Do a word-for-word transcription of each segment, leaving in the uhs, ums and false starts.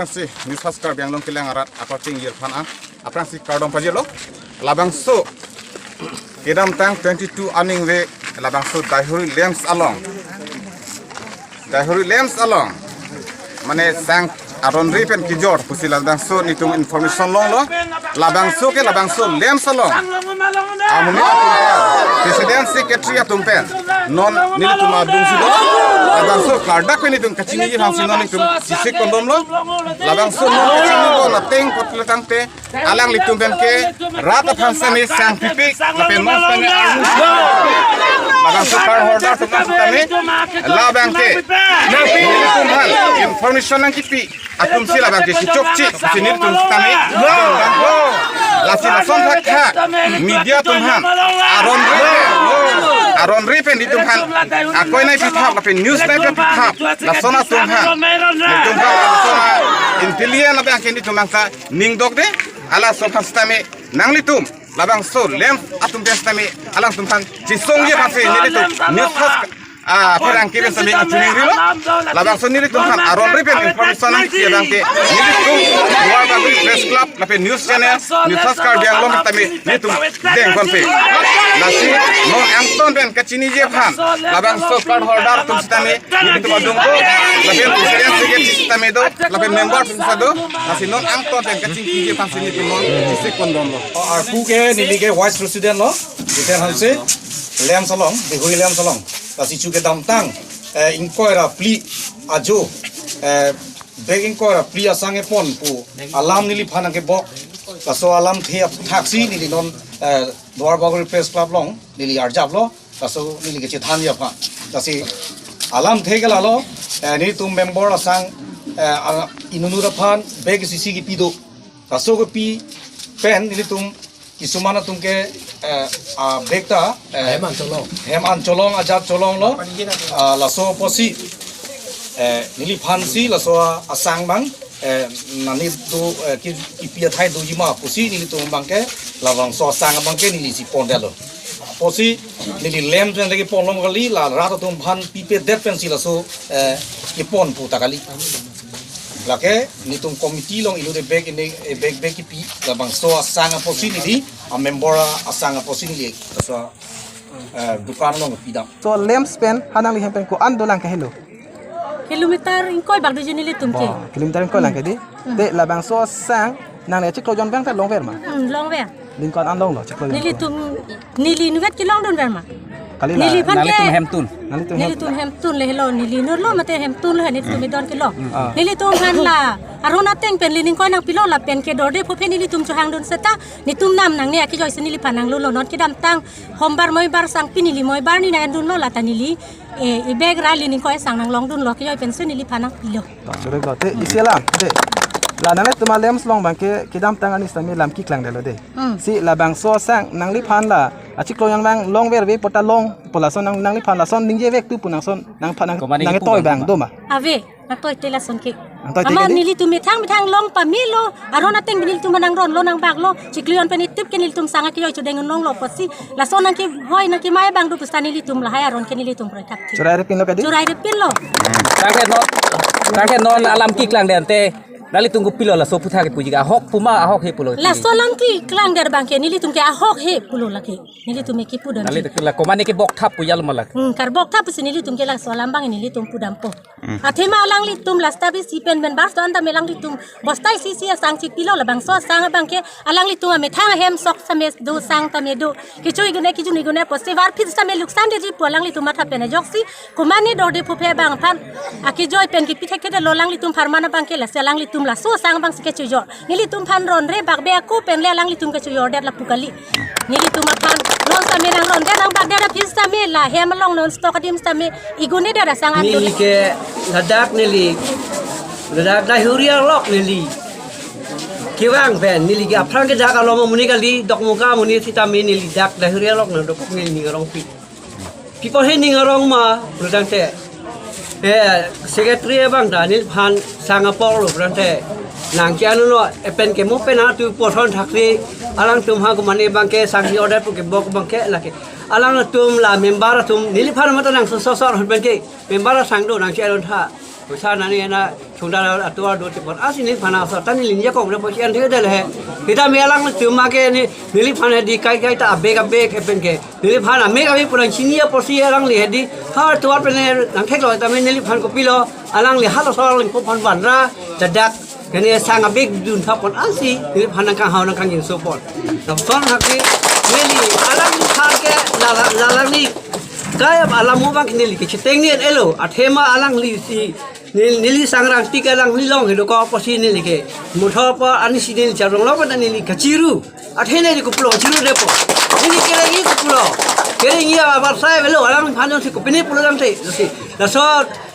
Si, News Fast Karbi Anglong kelang arat akorte ingjir aphan an aphrangsi kardom pajirlo. Labangso kedamtang twenty-two aningve labangso Daihuri LAMPS along, Daihuri LAMPS along, mane sang aron ri pen kejor pusi labangso netum information longlo. Labangso ke labangso LAMPS along amonit atum pen, president, secretary atum pen non nelitum adungsi do. Labangso klardak pen netum kachiniji aphansi non netum chesik ponbomlo. Labangso non kachiniji ateng apot le tangte alanglitum pen ke rat aphan sitame sang pipik lapen non sitame armu. Labangso card holder atum aphan sitame labang ke nelitum aphan information nangkipi atumsi labang ke chokche pusi netum sitame. Lasi lason thakthak media atum aphan aron ri pen, aron ri pen netum aphan akoi nangpithap lapen news nangpithap, lason atum aphan, netum aphan lason intelligence labang ke netum aphan ta ning dokde. Halaso aphan sitame nanglitum labangso LAMPS atum pen sitame alangtum aphan chesongji aphansi nelitum News Fast, ah, pherangke pen sitame nangchiningrilo. Labangso nelitum aphan aron ri pen information nangkipi abang ke nelitum Duarbagori Press Club lapen news channel News Fast Karbi Anglong sitame netum dengponpe. Lasi non angton pen kachiniji aphan labangso card holder atum sitame netum adung do, lapen president, secretary sitame do, lapen member atum sitame do. Lasi non angton pen kachingkiji aphansi netum non chesik ponbomlo. Arpu ke neli ke vice president lo, Jiten Hanse, LAMPS along, Daihuri LAMPS along. Lasi chu kedamtang, eh, ingkoi ra phli ajo, eh, bag ingkoi ra phli asang kepon pu alam neliphan nangkebok. Laso alamthe aputhaksi neli non, eh, Duarbagori Press Club along neli arjaplo. Laso neli kachethanji aphan. Lasi alamthe ke lalo, eh, netum member asang, eh, a-, inut inut aphan bag isi isi kipi do. Laso kipi pen nelitum kisuman atum ke, eh, a bag ta, eh, hem an cholong, hem an cholong, ajat cholonglo. Ah, laso apotsi, eh, neliphansi laso asang abang, eh, nani do, eh, ki, kipi athai doji ma pusi nelitum abang ke labangso asang abang ke nelisi pondetlo. Apotsi neli LAMPS pen lagi ponlong kali, la rat atum aphan pipedet pensi laso, eh, kepon pu ta kali. Lake netum committee along inut ke bag ini, eh, bag bag kipi, labangso asang apotsi neli, a member asang apotsi neli laso, eh, dukan along pidam. So LAMPS pen ha nangli hem pen ko-an dolang ke helo? Kilometer ingkoi bak doji nelitum ke. Oh, kilometer ingkoi lang ke di. Hmm. Te labangso asang nangli chiklo jon abang ta longver ma? Hmm, longver. Ningkan an longlo chiklo jon. Nelitum, neli inutvet kelongdunver ma? Kalila. Neliphan ke nanglitum hemtun. Nanglitum hem. Nelitum hemtun le helo, neli inutlo mate hemtun le nelitum idon kelo. Hmm. Ah. Nelitum aphan la aron ateng pen le ningkoi nangpilo, lapen ke dorde pho phe nelitum chohangdun seta netum nam nangne akijoi si neliphan nanglulo. Non kedamtang hombar moibar sangpi neli moibar ni nang-endunlo, lata neli, eh, i bag ra le ningkoi asang nanglongdunlo, akijoi pensi neliphan nangpilo. To, chorek lo. Te isi alam, te. La nanglitum a LAMPS along abang ke kedamtang arni sitame lam keklangdetlo de. Hmm. Si labangso asang nangliphan la achiklo jon abang longverve pu ta long pu lason nang, nangliphan lason ningje vek tu pu nangson nangphan nang, komat nangketoi abang do ma? Ave, nangtoite lason ke. Nangtoite ke di? Amat nelitum methang methang long pamelo, aron ateng nelitum nangronlo nangbaklo, chiklo jon pen itip ke nelitum sang akijoi chodeng longlo apotsi, lason nangkehoi nangkemai abang do pusita nelitum lahai aron ke nelitum proitap. Chorai repinlo ke di? Chorai repinlo. Tangke non, tangke non alam keklangdet te nanglitum kopilo laso aphuthak kipuji ke, ahok pu ma ahok he pulo? Laso alam keklangdet abang ke nelitum ke ahok he pulo lake. Nelitum ke kipudam. Nangli la komat ne kebokthap pu jalo ma lake. Hmm, karbokthap pusi nelitum ke laso alam abang nelitum pudampo. Hmm. Athema alanglitum last time si pen pen bars do-an tame alanglitum bosta isi isi asang chipilo, labangso asang abang ke alanglitum amethang ahem sok same do, sang tame do. Kecho igune kejun igune apotsi varphit same luksan deji pu alanglitum matha pen ajoksi komat ne dorde pho phe abang aphan akijoi pen kipi thekthedetlo alanglitum apharman abang ke, lasi alanglitum laso asang abangsi kechojor. Nelitum aphan ronre bakbe ako pen le alanglitum kechojordet lapu kali. Nelitum aphan non sitame nangrondet nangbakdet aphi sitame la hem along non stock adim sitame igune det asang an. Neli ke ladak neli, ladak Daihuri along neli kevang pen neli ke aphrang ke dak along amonit kali, Dokmoka amonit sitame neli dak Daihuri along nangdok neli ning arongpik. Pi apot he ning arong ma pulo tangte, eh, secretary abang ta neliphan sang apor lo pulo tangte, nang ke ano no epen ke mo pen atu poson thakri alangtum ha komat ne abang ke sang hi order pu kebok abang ke lake. Alangtum la member atum neliphan mata nang so so so abang ke member asang do nang ke aron tha. Kosa nani ena chungda atuar do tipon asi neliphan aso ta neli ningje kok repo si an thedel he. Sita me alanglitum ma ke ne neliphan hedi kai kai ta abek abek he pen ke. Neliphan amek abek pulang sini apotsi alangli hedi ha tuar pen nangtheklo ta me neliphan kopilo alangli halaso alangli kophan vanra dadak kene sang abek dun thapon asi neliphan nangkanghao nangkangjinso pon. Lapuson hake neli alangli thar ke lala- lalangli kai alam mo bang neli ke chiteng ni elo athema alangli si nel- neli sangrang tik alangli long hedo ko apotsi neli ke mothor pa ani si neli charong lo pa neli kachiru. Athe neli koplo chiru depo. Neli kereng-i koplo. Kereng-i abar sai velo alangphan si kopine pulo dam te. Si laso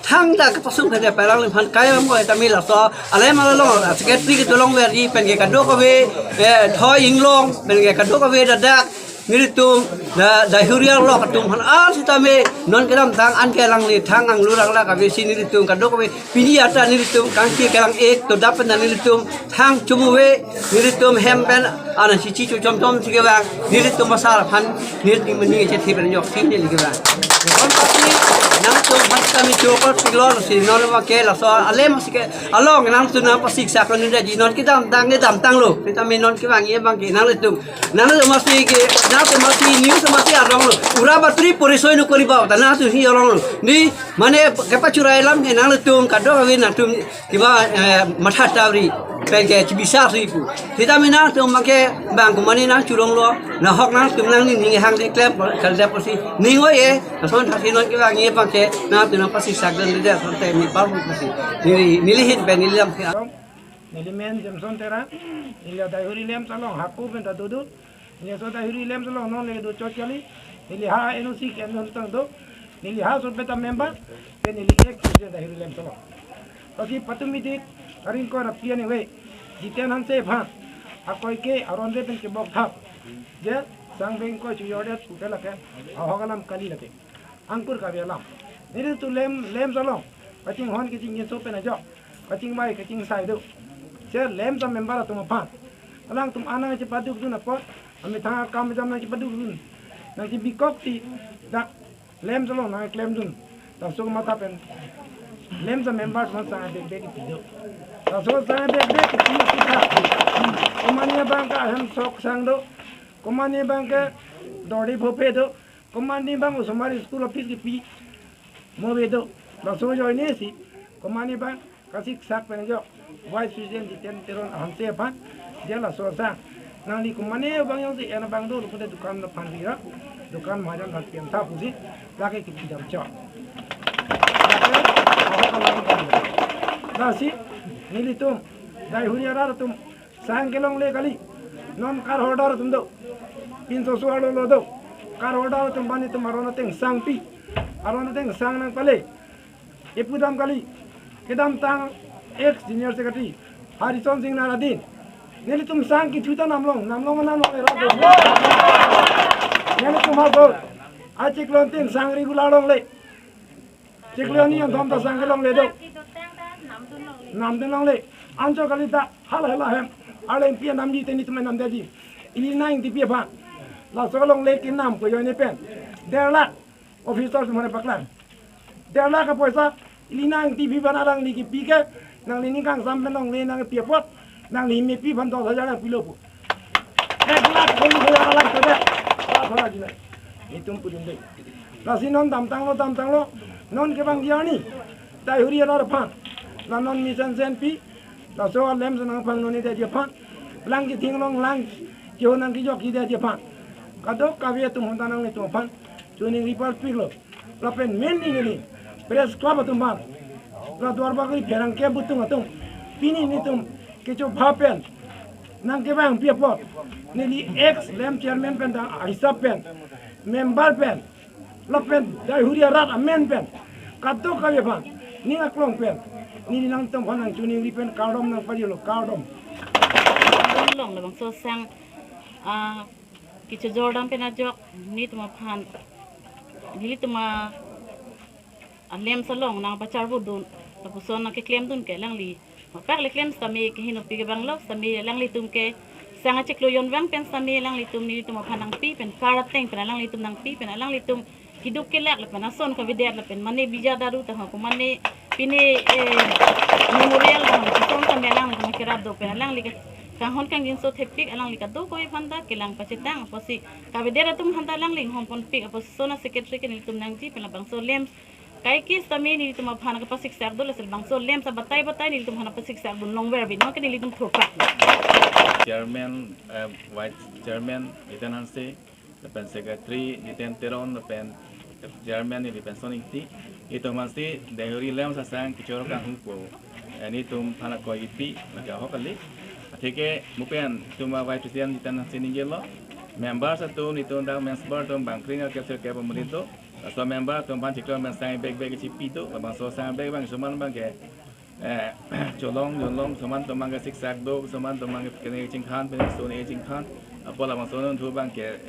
thangta kepasung kade pa alangliphan kai mo eta me laso alai ma long secretary ke tolong veri pen ke kadokave eh thoi inglong pen ke kadokave dadak nelitum da Daihuria lok atum han ar sitame non kedamtang an ke alangli thang anglu rang la kave si nelitum kadokave pini ata nelitum kangki kelang ek to dap pen nelitum thang chumuve nelitum hem pen ana chichi chu chom chom si kevang nelitum asar aphan nelitum mani che thi pen yok si neli kevang. Kon pasi nangtum phan kami chokor pilor si non ma ke laso alem si ke along nangtum nangpasik sak lo neli ji non kedamtang kedamtanglo. Sitame non kevang ye bang ke nanglitum nangtum masi ke nangtum masi news masi arong lo. Ura batri porisoi no kori bau ta nangtum hi arong lo. Ni mane kepachurai alam ke nanglitum kadokave nangtum kiba eh, matha tawri pen ke chibisa si pu. Sitame nangtum ma ke bang komane nangchurong lo. Nahok nangtum nangning hang de klem kal de apotsi ning oi e. Lason thasi non kevang ye bang ke nangtum nangpasik sak den de asonte mi par pu si. Neli neli hin pen neli lam ke. Neli men Jameson Terang, neli Daihuria LAMPS along hako pen ta dodo, neli laso Daihuria LAMPS along non le do chot kali, neli ha N O C ke non tang do, neli ha so beta member, pen neli ek president Daihuria LAMPS along. Pasi patum idik, karing ko rapian ewe, Jiten Hanse aphan, akoi ke aron de pen kebok thap, je sang beng ko chujor det puke lake, ahok alam kali lake. Angkur kave alam. Nelitum LAMPS, LAMPS along kachinghon kachingjinso pen ajok kachingvai kachingsai do. Che LAMPS amember atum aphan alangtum anang chepaduk dun apot amethang akam jam nangchepaduk dun nangchebikok si dak LAMPS along nangklemdun. Laso matha pen LAMPS amember atum sang bek bek kipi do. Laso sang bek bek kipi sita komane abang ke ahem sok sang do. Komane abang ke dori phope do. Komane abang osomar school office kipi mo ave do. Laso ajoine si komane abang kasik sak pen ajok Vice President Jiten Teron Hanse aphan je laso asang nangli komane abang jongsi en abang do lapu te dukan aphan ri ra, dukan mahajan aphan pi-en tha pusi lake kipi jam chok. Lasi nelitum Daihuria arat atum sang kelongle kali. Non card holder atum do. Pinso suar lo lo do. Card holder atum bani atum aron ateng sang pi. Aron ateng sang nangpale. Epudam kali. Kedamtang ex junior secretary Harison Singnar adin. Nelitum sang kithu ta namlong, namlong namlong era do. Nelitum ha do. Achiklo ateng sang regular longle. Chiklo arni anthom ta sang kelongle do. Namdun longle. Anchot kali ta hala hala hem. Arleng pi namji te nelitum namdetji. Ili nang ingtipi aphan. Laso longle kenam ko ajoine pen der lakh officer atum aphan paklang. Der lakh apoisa ili nang ingtipi aphan alangli kipi ke nangli ning kangsam pen longle nangpi apot nangli mepi aphan dos hajar nangpilo pu. Ek lakh koli hajar alangli kede. Apa apa lagi na. Itum pudun de. Lasi non damtanglo, damtanglo, non kevangji arni Daihuria arat aphan, la non mesen senpi, laso alem senang aphan noni detji aphan, lang kething along lang kehon nangkejokji detji aphan, kadokave atum honta nanglitum aphan choningri parpiklo. Lapen main neli press club atum aphan, la Duarbagori pherangke butung atum, pini nelitum kecho bha pen nangkevangpi apot, neli ex LAMPS chairman pen ta ahisap pen, member pen, lapen Daihuria arat amen pen, kadokave aphan ning aklong pen neli nangtum aphan nangchoningri pen kardom nangpajirlo, kardom. Long labangso sang, ah, kechojordam pen ajok nelitum aphan, nelitum a, a LAMPS along nangpacharvo dun, lapuson nangkeklem dun ke alangli mapak le klem sitame kehingnopi ke banglo, sitame alanglitum ke sang achiklo jonvang pen sitame alanglitum nelitum aphan nangpi pen, card ateng pen alanglitum nangpi pen, alanglitum keduk kelak lapen ason kavedet lapen mane bija daru ta ho, ko mane pini, eh, memorial bang song kami alanglitum kerap do pen alangli kanghon kangjinso thepik alangli kadokave aphanta kelang pachetang apotsi kavedet atum aphanta alangli inghong ponpik apotsi lason a-secretary ke nelitum nangji pen labangso LAMPS kaikis tame nelitum aphan kapasiksak do, lasi labangso LAMPS abatai batai nelitum aphan kapasiksak dun longver bi, non ke nelitum thurpak. Chairman, eh, Vice Chairman Jiten Hanse, lapen Secretary Jiten Teron, lapen Chairman neli Penson Ingti, itum aphansi Deihori LAMPS asang kechoro kanghu pu, eh, nelitum aphan akoi kipi, lake ahok kali. Atheke mo pen itum a-Vice President Jiten Hanse ningjelo, members atum, itum dak member atum bang kring akep sirkep amonit do, laso member atum aphan chiklo men sang bag bag chipi do, labangso sang bag bang soman bang ke, eh, cholong, cholong, soman atum bang ke siksak do, soman atum bang ke kene chingkhan, pen so ne chingkhan, apot labangso non thu bang ke,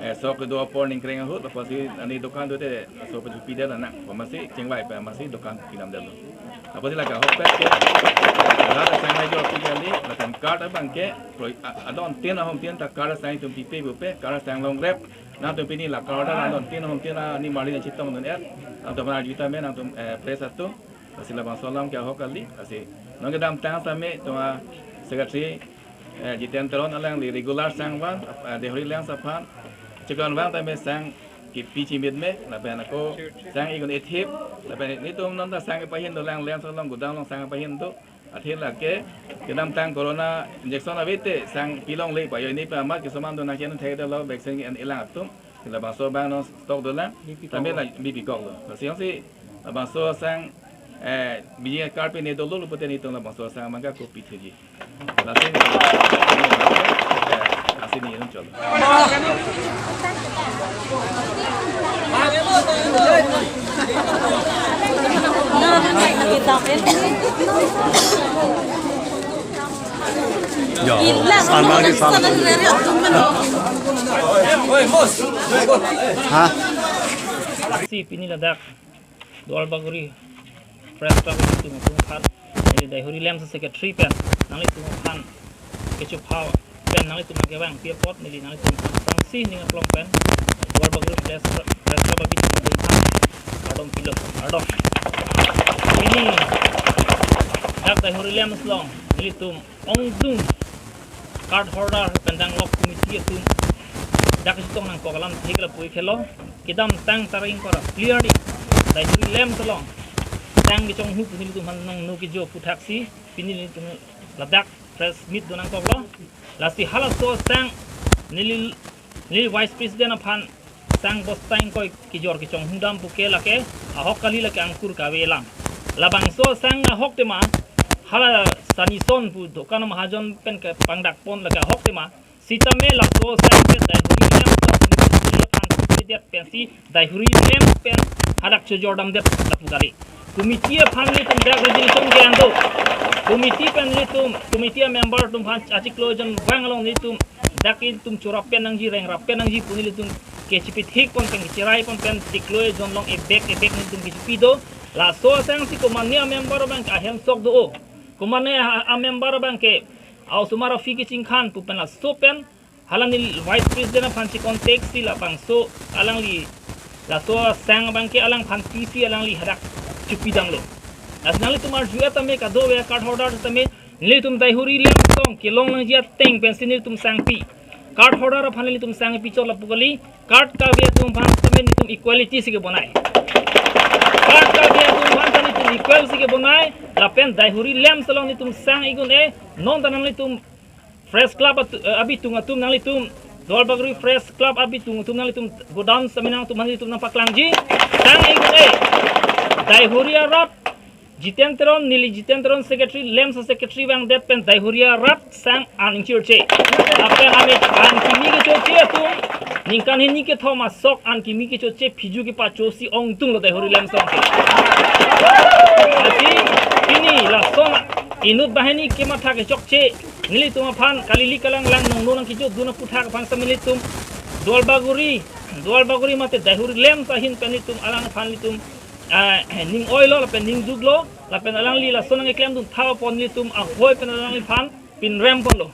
eh, sok do apor ningkreng ahut, apotsi ani dokan do te, so pe chipi de la nang, apotsi chingvai pen amatsi dokan pinam detlo. Apotsi lake ahokpet ke, eh, rat asang mai jor pi kali, lapen card abang ke, pro-, a-, adon tin ahom tin ta card asang itum pipe bupe, card asang longrep, nangtum pini la card adon tin ahom tin ani marli nangchetong dun er, nangtum arju tame nangtum, eh, press atum, lasi labangso alam ke ahok kali, lasi non kedamtang tame itum a-secretary, eh, Jiten Teron alangli regular sang vang, eh, Deihori LAMPS aphan, chikon vang tame sang kipi chimit me, lapen ako sang ikun ethip, lapen nelitum non ta sang kepahin do lang LAMPS along godam along sang kepahin do, athe lake kedamtang corona injection ave te sang pilongle pa yo ini pa amat kesoman do nangchen thek dolo vaccine en ilang atum, labangso bang non stock do lang, tame la B P kok lo. Lasi yong si labangso sang, eh, biji card pine dolo lo pute nelitum labangso sang mangga kopi thuji. Lasi, lasi ni yun cholo. Ya, sana di sana. Ha? Si pini ladak Duarbagori Press Club abitung atum aphan, neli Deihori LAMPS secretary pen nanglitum aphan kechupha pen nanglitum nangkevangpi apot neli nanglitum aphan sangsi ning aklong pen Duarbagori Press, Press Club abitung atum aphan kardom pilo, kardom. Pini dak Deihori LAMPS along nelitum ongdung card holder pen danglok committee atum dak chetong nangkok alam thik lapu-ik helo. Kedamtang tarik ingkoi ra clear di Deihori LAMPS along sang kechonghu pu nelitum aphan nangno kejo aputhaksi pini nelitum ladak press meet do nangkoklo. Lasi halaso sang neli, neli Vice President aphan sang bosta ingkoi kejor kechonghu dam puke lake ahok kali, lake angkur kave lang. Labangso sang ahok tema hala Sanison pu dokan mahajon pen kepangdak pon lake ahok tema. Sitame laso sang ke Deihori LAMPS aphan pensi Deihori LAMPS pen hadak chojor damdet lapu kali. Committee aphan nelitum dak resolution ke-en do. Committee pen nelitum, committee a-member atum aphan achiklo jon vang along nelitum dak itum chorap pen nangji, rengrap pen nangji pu nelitum kechipithik pon pen, kechirai pon pen chiklo jon along ebek ebek nelitum kechipi do. Laso asang si komatne a-member abang ke ahemsok do-o, komatne a, a-member abang ke a-osomar a-fee kechingkhan pu pen laso pen hala neli Vice President aphan si contact si labangso alangli laso asang abang ke alangphan pisi alangli hadak chipi damlo. Lasi nanglitum arju-et tame kadokave card holder tame nelitum Deihori LAMPS along kelong nangji ateng pensi nelitum sangpi. Card holder aphan nelitum sangpi chot lapu kali, card kave atum aphan tame nelitum equality si kebonai. Card kave atum aphan tame nelitum equal si kebonai, lapen Deihori LAMPS along nelitum sang ikun-e, non ta nanglitum Press Club atu-, eh, abitung atum nanglitum, Duarbagori Press Club abitung atum nanglitum godam sami nangtum nanglitum nangpaklangji. Sang ikun-e, Deihori arat, Jiten Teron, neli Jiten Teron secretary, LAMPS secretary vangdet pen Deihori arat sang an ingchirche. Lapen ami an kimi kechoche atum, ningkan hini kethom asok an kimi kechoche phiju kepachosi ongdunglo Deihori LAMPS along ke. Lasi pini lason inut banghini kematha kechokche nelitum aphan kalili kalanglang nongno nangkejut dun aputhak aphan sami nelitum Duarbagori, Duarbagori mate Deihori LAMPS ahin pen nelitum alangphan nelitum, ah, ning oilo lapen ning juklo, lapen alangli lason nangkeklem dun tha apot nelitum ahoi pen alangliphan pinrem ponlo.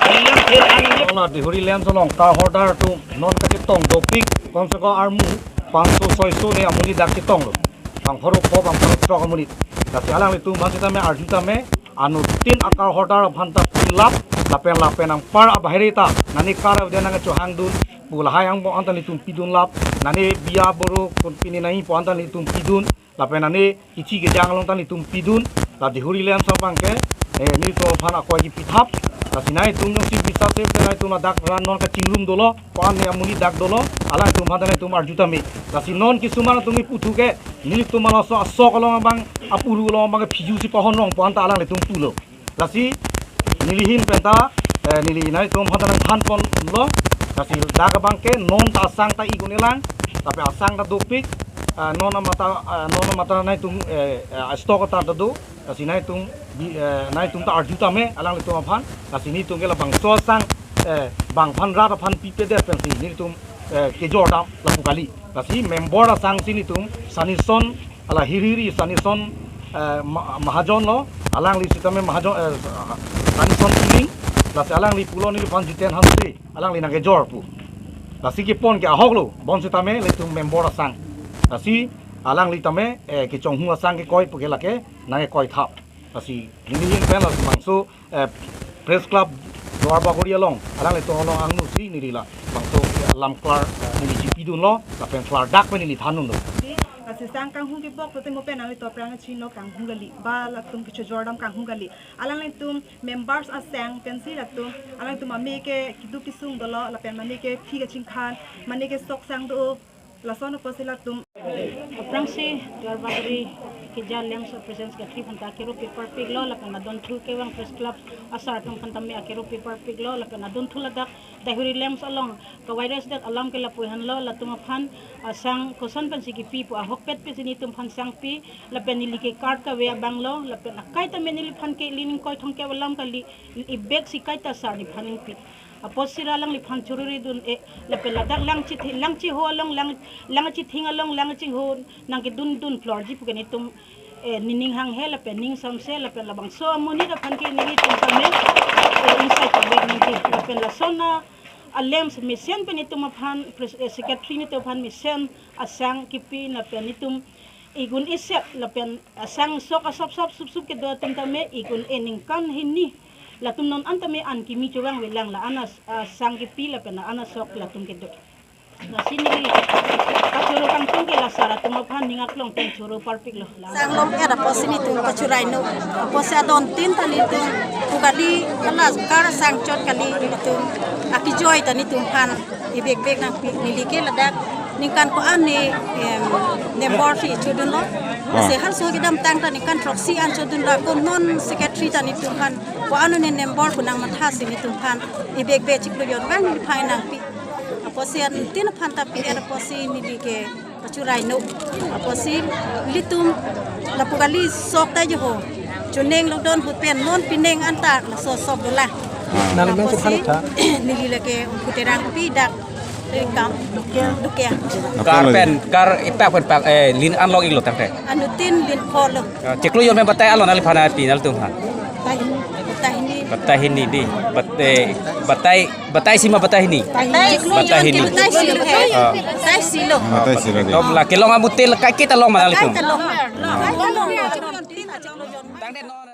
Pinrem thel an Hala Deihori LAMPS along card holder atum non kachetong dopik, komse kom armu panso soiso ne amonit dak chetonglo. bang pharo pho, bang pharo throk amonit. Lasi alanglitum aphan sitame arju tame, anuttin akar hordar aphan ta pinlap, lapen lapen anpar abahere ta, nani kar avedet nangke chohangdun, pu lahai angbong anta nelitum pidunlap, nani biya boro kon pini nangji pu anta nelitum pidun, lapen nani kichi kejang along ta nelitum pidun, la Deihori LAMPS abangke, eh, nelitum aphan akoi kipithap, lasi nangtum jongsi bisa te, nangtum ladak ran non kachingrum dolo, ko-an ne amonit dak dolo, alanglitum aphan ta nangtum arju tame. Lasi non kisuman atum ni puthu ke, nelitum malom so asok along abang, apuru along abang ke phiju si pahon rong pu anta alanglitum pulo. Lasi neli ahin pen ta, eh, neli nangtum aphan ta nangthan ponlo. Lasi dak abangke non ta asang ta igun elang, tapi asang ta dopik, eh, non amata, eh, non amata nangtum, eh, eh, stock ta ta do. Lasi nangtum bi, eh, nangtum ta arju tame alanglitum aphan. Lasi nelitum ke labangso asang, eh, bang aphan rat aphan pipedet pensi nelitum, eh, kejor dam lapu kali. Lasi member asang si nelitum Sanison, ala hiriri Sanison, eh, Ma-, Mahajon lo, alangli sitame Mahajon, eh, Sanison Tiling, lasi alangli pulo neliphan Jiten Hanse, alangli nangkejor pu. Lasi kepon ke ahok lo, bonsitame nelitum member asang. Lasi alangli tame, eh, kechonghu asang kekoi pu ke lake nangkekoi thap. Lasi neli ahin pen lasi bangso, eh, Press Club Duarbagori along, alanglitum along angno si neli labangso, eh, alam klar, eh, neli chipidunlo, lapen klardak pen neli thandunlo. Lasi sang kanghung kebok, tote mo pen nangli to prang chinlo kanghung kali, ba latum kechojor dam kanghung kali. Alanglitum members asang pensi latum, alanglitum mame ke keduk kesung dolo, lapen mane ke phi kachingkhan, mane ke sok sang do, lason apotsi latum. Aphrangsi Duarbagori Keja LAMPS Operations Secretary aphan ta kero paper piklo, lapen adon thu kevang Press Club asar atum aphan tame akero paper piklo, lapen adon thu ladak Deihori LAMPS along kavai resdet alam ke lapu-an lo, latum aphan asang koson pensi kipi pu ahokpet pensi nelitum aphan sangpi, lapen neli ke card kave abang lo, lapen akai tame neliphan ke ili ning koi thomkep alam kali, ibek si kaita sar neliphan nangpi. Apotsi ra alangliphan choruri dun-e, lapen ladak lang chithi, lang chiho along, lang, lang chithing along, lang chingho nangkedun dun plorji pu ke nelitum, eh, nening hanghe lapen ning samse lapen labangso amonit aphan ke nelitum tame, eh, insai pavek nangji lapen lason a LAMPS mesen pen nelitum aphan pres-, eh, secretary nelitum aphan mesen asang kipi lapen nelitum igun isep lapen asang sok asap sap sup sup kedo atum tame igun e ningkan hini. Latum non an tame an kimi chevang velang, la-an as-, asang kipi lapen la-an asok latum kedo. Lasi neli kachoro kangtung ke la sar atum aphan ning aklong pen choro parpiklo. La sang long-et apotsi nelitum kachorai no. Apotsi adon tin ta nelitum pu kali, hala kar sang chot kali nelitum. Akejoi ta nelitum aphan ibek bek nangpi, neli ke ladak ningkan ko-an ne, em, member si chodunlo. Ah. Lasi halaso kedamtang ta ningkan throksi an chodunlo, ko non secretary ta nelitum aphan ko-an ne member pu nangmatha si nelitum aphan ibek bek chiklo jon vang neliphan nangpi. Apotsi anuttin aphan ta pi-et apotsi neli ke kachorai no. Apotsi ilitum lapu kali sok ta jeho. Choneng lo don ahut pen non pining anta laso sok dolang. Ah. Nang nang apotsi neli lake Ongku Terangpi dak, eh, kam Dukia. Kar pen, kar ita pen pak, eh, lin an long-iklo tangte. Anuttin lin pho lo. Ah, chiklo jon pen batai alo nangliphan api nangtum aphan. Batai hini. Batai hini. Batai hini di. Bat-, eh, batai, batai isi ma batai hini. Batai hini. Batai hini. Batai isi lo. Ah. Batai isi lo. Batai isi lo di. Tom la kelong amutil kaiketa long ma nanglitum. Kaiketa long. Kaiketa long. Tangte non